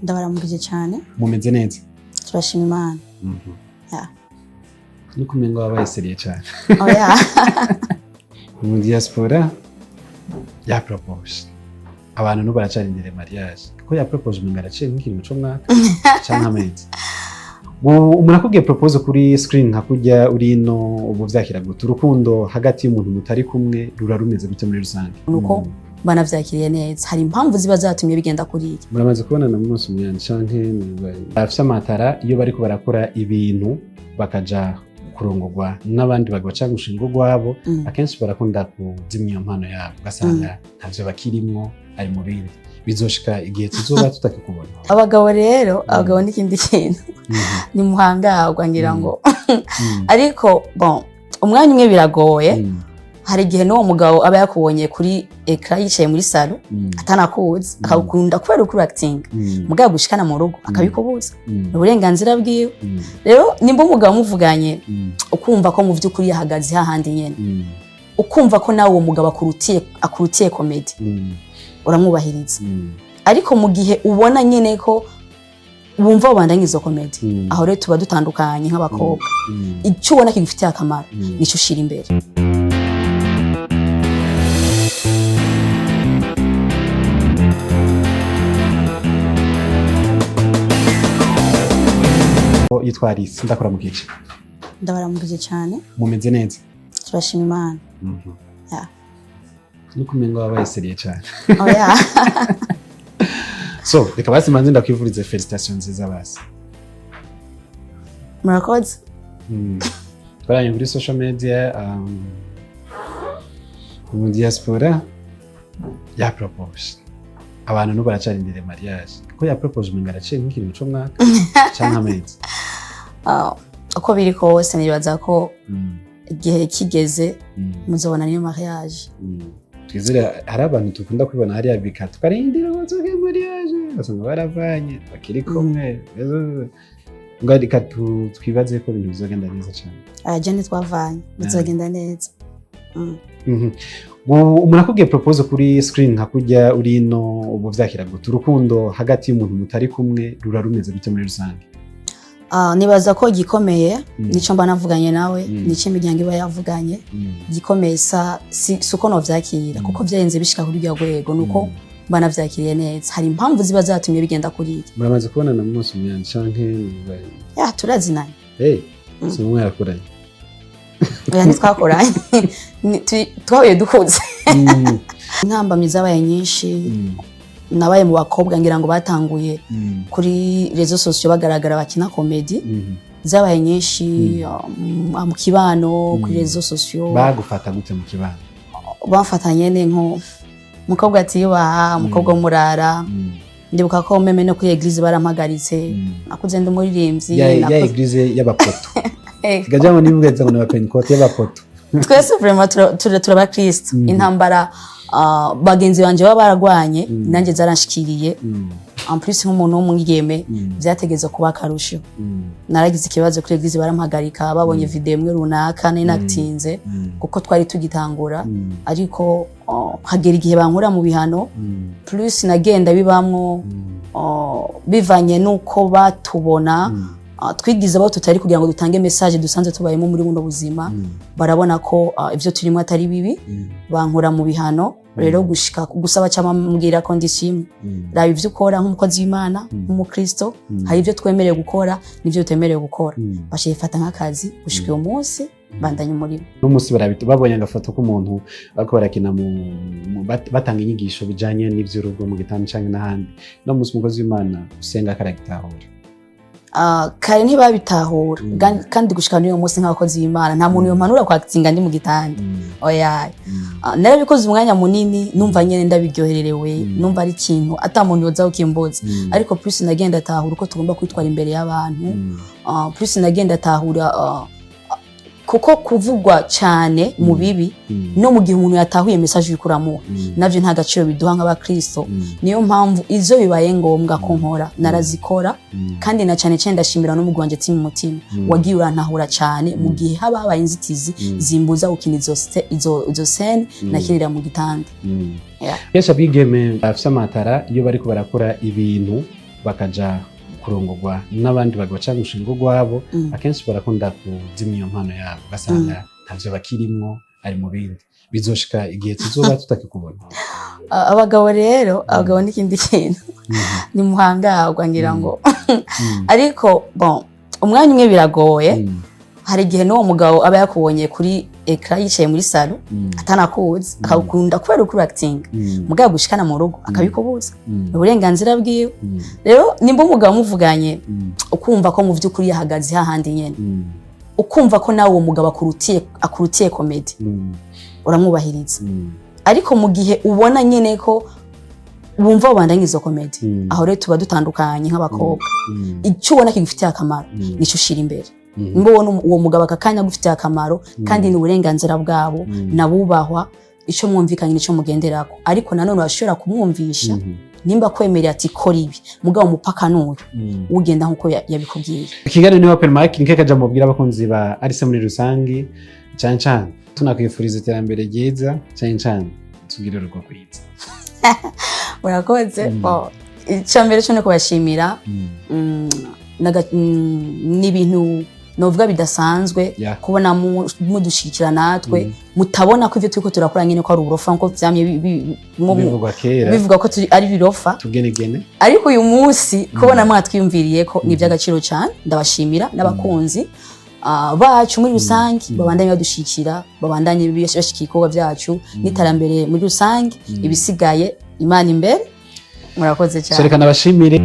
Ndabaramukije cyane. Mumeze neza? Turashima Imana. Yeah. Nuko umengo wabaye sérieux cyane. Oya. Mu diaspora ya propose, abantu n'ubu baracarindiriye mariage, kuko ya propose umengo araciye nk'ikintu c'umwaka canke amezi. Umuntu akubwiye propose kuri screen nka kurya uri ino, ubu vyakira gute? Urukundo hagati y'umuntu mutari kumwe rura rumeze gute muri rusange? Nuko banavyakiriye neza, hari impamvu ziba zatumye bigenda kuriya. Muramaze kubonana mu munsi umwe canke bafise amatara iyo bariko barakora ibintu, bakaja kurongorwa n'abandi bagabo canke gushinga urwabo, akenshi barakunda kuzimya iyo mpano yabo, ugasanga ntavyo bakirimwo, ari mu bindi. Bizoshika igihe tuzoba tutakikubona? Abagabo rero, abagabo n'ikindi kintu, ni muhangagwa ngira ngo. Ariko bon, umwanya umwe biragoye. Hari igihe n'uwo mugabo aba yakubonye kuri écran yicaye muri salon, atanakuzi, akagukunda kubera uko acting, mugabo gushikana mu rugo akabikubuza. Ni uburenganzira bwiwe. Rero nimba umugabo muvuganye, ukumva ko mu by'ukuri yahagaze hahandi nyene, ukumva ko nawe uwo mugabo akurutiye comédie, uramwubahiriza. Ariko mu gihe ubona nyene ko wumva wabandanya izo comédie, aho rero tuba dutandukanye nk'abakobwa. Icyo ubona kigufitiye akamaro nico ushira imbere. Yitwa Alice, ndakuramukije. Ndabaramukije cyane. Mumeze neza? Turashima Imana. Yeah. Nuko umengo wabaye sérieux cyane. Oya. So reka basi manze ndakwifurize félicitations nziza basi. Murakoze. Twaranye kuri social media, mu diaspora ya propose, abantu n'ubu baracarindiriye mariage, kuko ya propose umengo araciye nk'ikintu c'umwaka canke amezi. Ah, uko biri kose nibaza ko igihe kigeze muzobona niyo mariage. Twizere. Hari abantu dukunda kwibona hariya bika tukarindira ngo nzoge mariage, ugasanga baravanye bakiri kumwe. Ngo reka twibaze ko ibintu bizogenda neza cyane. Aya, je ntitwavanye, bizogenda neza. Umuntu akubwiye propose kuri screen nka kurya uri ino, ubu vyakira gute? Urukundo hagati y'umuntu mutari kumwe rura rumeze gute muri rusange? Ah, nibaza ko igikomeye nico mba navuganye nawe, nico imiryango iba yavuganye. Igikomeye si uko novyakira, kuko vyarenze bishika kuri rya rwego, nuko mba navyakiriye neza, hari impamvu ziba zatumye bigenda kuriya. Muramaze kubonana mu munsi umwe canke? Ya, turazinanye. Hey, si mwe yarakuranye? Oya, ntitwakoranye. Twahuye dukuze. Intambamyi zabaye nyinshi. Nabaye mu bakobwa ngira ngo batanguye kuri réseaux sociaux bagaragara bakina comédie. Zabaye nyinshi, mu kibano, kuri réseaux sociaux. Bagufata gute mu kibano? Bamfata nyene nko umukobwa atiyubaha, umukobwa w'umurara. Ndibuka ko même no kuri église barampagaritse. Nakuze ndi umuririmbyi. Ya ya église y'abapoto? Gaja ngo nivuga ngo ni abapentekote, y'abapoto. Twese vraiment turabakristo. Intambara bagenzi banje baba baragwanye, nanjye zaranshikiriye. En plus nk'umuntu w'umwigeme, vyategeza kuba akarusho. Naragize ikibazo kuri église, barampagarika babonye video imwe runaka nari natinze, kuko twari tugitangura. Ariko hagera igihe bankura mu bihano. Plus nagenda bibamwo, bivanye n'uko batubona, twigize abo tutari kugira ngo dutange message dusanzwe tubayemo muri buno buzima. Barabona ko ivyo turimo atari bibi, bankura mu bihano. Rero gushika gusa baca bambwira condition imwe: raba ivyo ukora nk'umukozi w'Imana, nk'umukristo. Hari ivyo twemerewe gukora n'ivyo tutemerewe gukora. Baciye bifata nk'akazi gushika uyu munsi, bandanya umurimo. N'umunsi babonye agafoto k'umuntu bariko barakina batanga inyigisho bijanye n'ivy'urugo mu gitanda canke n'ahandi, no munsi umukozi w'Imana usenga karagitahura? Kare ntibabitahura. Kandi gushika n'uyu munsi nk'abakozi b'Imana, nta muntu yompanura kwakitinga ndi mu gitanda, oya. Narabikoze umwanya munini, numva nyene ndabiryohererewe, numva ari ikintu ata muntu yoza ukimbuza. Ariko plus nagenda atahura uko tugomba kwitwara imbere y'abantu, plus nagenda atahura, kuko kuvugwa cyane mu bibi, no mu gihe umuntu yatahuye message uriko uramuha, navyo nta gaciro biduha nk'abakristo. Niyo mpamvu izo bibaye ngombwa ko nkora narazikora. Kandi na cyane cyane ndashimira n'umugwi wanje Team Mutima, wagiye urantahura cyane mu gihe haba habaye inzitizi zimbuza gukina izo scène nakinira mu gitanda. Yeah. Kenshi abigeme bafise amatara iyo bariko barakora ibintu. Bakaja kurongorwa n'abandi bagabo cyangwa gushinga urwabo, akenshi barakunda kuzimya iyo mpano yabo, ugasanga ntavyo bakirimwo, ari mu bindi. Bizoshika igihe tuzoba tutakikubona? Abagabo rero, abagabo n'ikindi kintu, ni muhangagwa ngira ngo. Ariko bon, umwanya umwe biragoye. Hari igihe n'uwo mugabo aba yakubonye kuri écran yicaye muri salon, atanakuzi, akagukunda kubera uko acting, mugabo gushikana mu rugo akabikubuza. Ni uburenganzira bwiwe. Rero nimba umugabo muvuganye, ukumva ko mu by'ukuri yahagaze hahandi nyene, ukumva ko nawe uwo mugabo akurutiye comédie, uramwubahiriza. Ariko mu gihe ubona nyene ko wumva wabandanya izo comédie, aho rero tuba dutandukanye nk'abakobwa. Icyo ubona kigufitiye akamaro, nico ushira imbere. Nimba ubona uwo mugabo aka kanya agufitiye akamaro, kandi ni uburenganzira bwabo, nabubahwa, icyo mwumvikanye nico mugenderako. Ariko nanone urashobora kumwumvisha, nimba kwemerera ati kora ibi, mugabo umupaka n'uyu, ugenda nkuko yabikubwiye. Ikiganiro ni Open Mic. Ni kajambo mubwira abakunzi ba Arise muri rusangi, cyane cyane tunakwifuriza iterambere ryiza, cyane cyane tugire urugo rwiza. Urakoze. Bon, icya mbere cyo ni kubashimira. Ni ibintu novuga bidasanzwe kubona mudushyigikira natwe, mutabona ko ivyo turiko turakora nyene ko ari uburofa, nkuko vyamye bivugwa kera. Bivuga ko turi ari birofa. Tugenegene. Ariko uyu munsi kubona mwatwiyumviriye ko ni iby'agaciro cyane, ndabashimira n'abakunzi bacu muri rusange, babandanye badushyigikira, babandanye bashigikira ibikorwa byacu n'iterambere muri rusange. Ibisigaye, Imana imbere. Murakoze cyane. So reka nabashimire.